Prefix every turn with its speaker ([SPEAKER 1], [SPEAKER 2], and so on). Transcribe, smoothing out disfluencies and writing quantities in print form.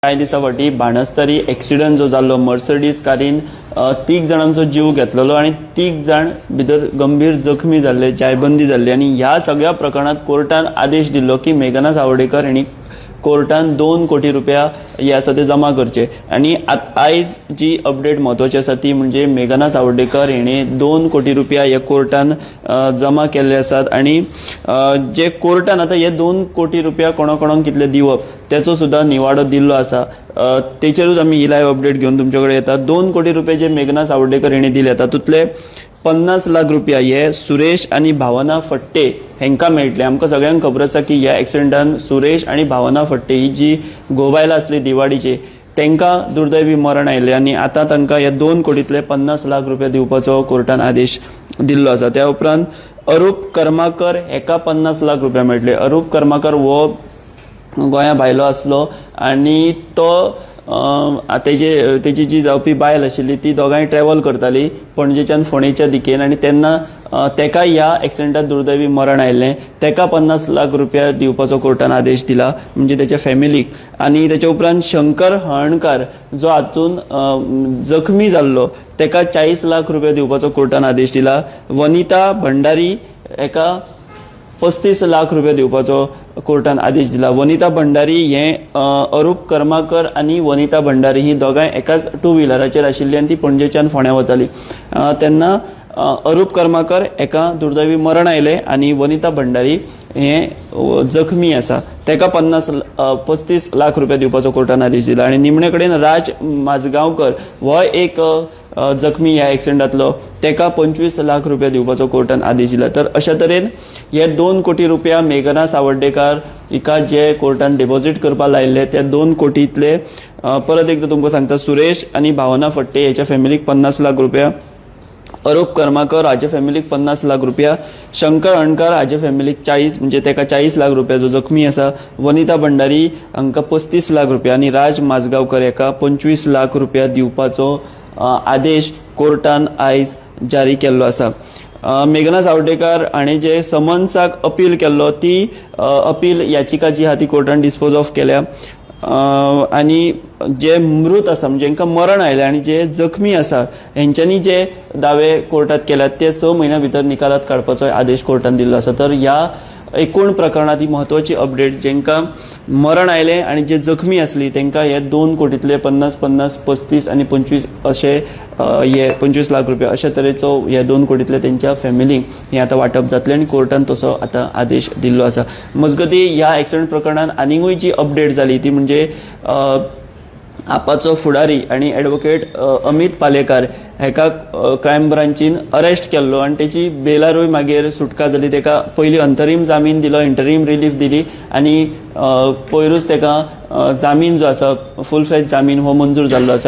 [SPEAKER 1] कांय दिसां फाटीं बाणस्तारी एक्सिडंट जो जाल्लो, मर्सडीज कारीन तीग जाणांचो जीव घेतलेलो आनी तीग जाण भितर गंभीर जखमी जाल्ले, जायबंदी जाल्ली. आनी ह्या सगळ्या प्रकरणांत कोर्टान आदेश दिल्लो की मेघना सावर्डेकर हांणी कोर्टान 2 कोटी रुपया हे आसा ते जमा करचे. आनी आयज जी अपडेट म्हत्वाची आसा ती म्हणजे मेघना सावर्डेकर हिणे 2 कोटी रुपया हे कोर्टान जमा केल्ले आसात. आनी जे कोर्टान आतां हे 2 कोटी रुपया कोणा कोणाक कितले दिवप तेचो सुद्दां निवाडो दिल्लो आसा, तेचेरूच आमी ही लायव्ह अपडेट घेवन तुमचे कडेन येतात. 2 कोटी रुपया जे मेघना सावर्डेकर हिणे दिले, तातूंतले 50 लाख रुपया हे सुरेश आनी भावना फट्टे हांकां मेळटले. आमकां सगळ्यांक खबर आसा की ह्या एक्सिडंटान सुरेश आनी भावना फट्टे ही जी घोव-बायल आसली दिवाडीची, तांकां दुर्दैवी मरण आयलें आनी आतां तांकां ह्या 2 कोटींतले 50 लाख रुपया दिवपाचो कोर्टान आदेश दिल्लो आसा. त्या उपरांत अरूप कर्माकर हेका 50 लाख रुपया मेळटले. अरूप कर्माकर हो गोंया भायलो आसलो आनी तो तेजे तेजी जी जावपी बायल आशिल्ली, ती दोगांय ट्रॅवल करताली पणजेच्यान फोंडेच्या दिकेन आनी तेन्ना तेका ह्या एक्सिडंटात दुर्दैवी मरण आयिल्लें. तेका 50 लाख रुपया दिवपाचो कोर्टान आदेश दिला, म्हणजे तेच्या फॅमिलीक. आनी तेच्या उपरांत शंकर हळणकार जो हातून जखमी जाल्लो, तेका 40 लाख रुपया दिवपाचो कोर्टान आदेश दिला. वनिता भंडारी हेका 35 लाख रुपया दिवपाचो कोर्टान आदेश दिला. वनिता भंडारी हे अरूप कर्माकर आनी वनिता भंडारी ही दोगांय एकाच टू व्हिलराचेर आशिल्ली आनी ती पणजेच्यान फोंड्यां वताली, तेन्ना अरूप कर्माकर हेका दुर्दैवी मरण आयलें आनी वनिता भंडारी हे जखमी आसा, तेका 35 लाख रुपया दिवपाचो कोर्टान आदेश दिला. आनी निमणे कडेन राज माजगांवकर हो एक जखमी ह्या एक्सिडंटांतलो, तेका 25 लाख रुपया दिवपाचो कोर्टान आदेश दिला. तर अशा तरेन हे 2 कोटी रुपया मेघना सावर्डेकार हिका जे कोर्टान डिपॉझीट करपाक लायिल्ले, त्या 2 कोटींतले परत एकदां तुमकां सांगता, सुरेश आनी भावना फट्टे हेच्या फॅमिलीक 50 लाख रुपया, अरूप कर्माकर हाच्या फॅमिलीक 50 लाख रुपया, शंकर अणकार हाच्या फॅमिलीक 40, म्हणजे तेका 40 लाख रुपया जो जखमी आसा, वनिता भंडारी हांकां 35 लाख रुपया आनी राज माजगांवकर हाका 25 लाख रुपया दिवपाचो आदेश कोर्टान आयज जारी केल्लो आसा. मेघना सावर्डेकार हाणें जे समन्साक अपील केल्लो, ती अपील याचिका जी आहा ती कोर्टान डिस्पोज ऑफ केल्या. आनी जे मृत आसा, म्हणजे जांकां मरण आयलें आनी जे जखमी आसा, हेंच्यांनी जे दावे कोर्टात केल्यात ते 6 म्हयन्या भितर निकालात काडपाचो आदेश कोर्टान दिल्लो आसा. तर ह्या एकूण प्रकरणांत ही म्हत्वाची अपडेट, जांकां मरण आयलें आनी जे जखमी आसली तांकां हे 2 कोटींतले 50, 50, 35 आनी 25 अशे हे 25 लाख रुपया अशा तरेचो हे 2 कोटींतले तेंच्या फॅमिलीक हें आतां वांटप जातलें आनी कोर्टान तसो आतां आदेश दिल्लो आसा. मजगतीं, ह्या एक्सिडंट प्रकरणांत आनिकूय जी अपडेट जाली ती म्हणजे आपाचो फुडारी आनी एडवोकेट अमीत पालेकार हेका क्रायम ब्रांचीन अरेस्ट केल्लो आनी तेची बेलारूय मागीर सुटका जाली. तेका पयलीं अंतरीम जामीन दिलो, इंटरीम रिलीफ दिली आनी पयरूच तेका जामीन जो आसा, फूल फ्लॅज जामीन हो मंजूर जाल्लो आसा.